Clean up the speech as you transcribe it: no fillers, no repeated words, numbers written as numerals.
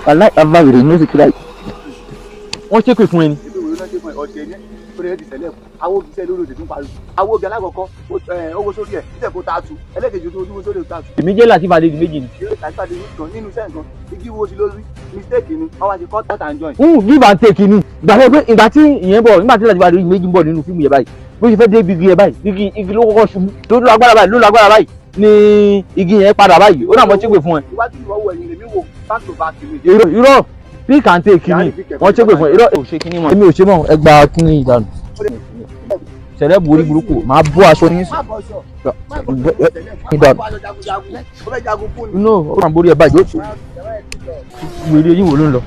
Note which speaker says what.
Speaker 1: Wàláì, bàbá wèrè ní oṣù kíláì. Wọ́n ṣépè fún ẹni.
Speaker 2: Ebi wo ló ṣe fún ẹ? Ọ̀sẹ̀ ní ó lè ti sẹ̀lẹ̀ àwọn òbí sẹ́ lórí òde tó ń pariwo. Àwọn òbí alákọ̀ọ́kọ́ owó sórí ẹ̀ títẹ̀ kó taatu, ẹlẹ́kejì tó owó sórí ẹ̀ taatu.
Speaker 1: Èmi jẹ́ Lateef Adédìméjì ni.
Speaker 2: Yóò tàbí pàdé kan nínú iṣẹ́ nǹkan, igi wo sí lórí mistake ni wọ́n wá ṣe cut and join.
Speaker 1: Give and take ni. Ìgbà tó pé ìgbà tí ìyẹn bọ̀, nígbà tí Lateef Adédìméjì ń bọ̀ nínú fíìmù yẹn báyìí, bó ṣe fẹ́ dé ibi igi yẹn báyìí, igi ló kọ́kọ́ ṣubú, tó lọ agbára báyìí, ló lọ agbára báyìí ní igi yẹn padà báyìí, ó náà mọ̀ ṣépè fún ẹ.
Speaker 2: Iwájú ìwọ wo, ẹ̀yìn lèmi wò, back to back ni.
Speaker 1: Irọ́, irọ́, pick and take ni. Wọ́n ṣépè fún ẹ, irọ́. Ò ṣe kíní mọ́, èmi ò ṣe mọ́. Ẹ gba kíní ìdánù sẹ̀lẹ̀ borí burúkú, máa bọ́ aṣọ yín
Speaker 2: Má bọ̀ ṣọ, má bọ̀ ṣọ tẹ́lẹ̀, má bọ̀ aṣọ jagunjagun, ó fẹ́ jagun fún ni.
Speaker 1: Inú ó máa borí ẹ báyìí, ó wèrè yín wò ló ń lọ.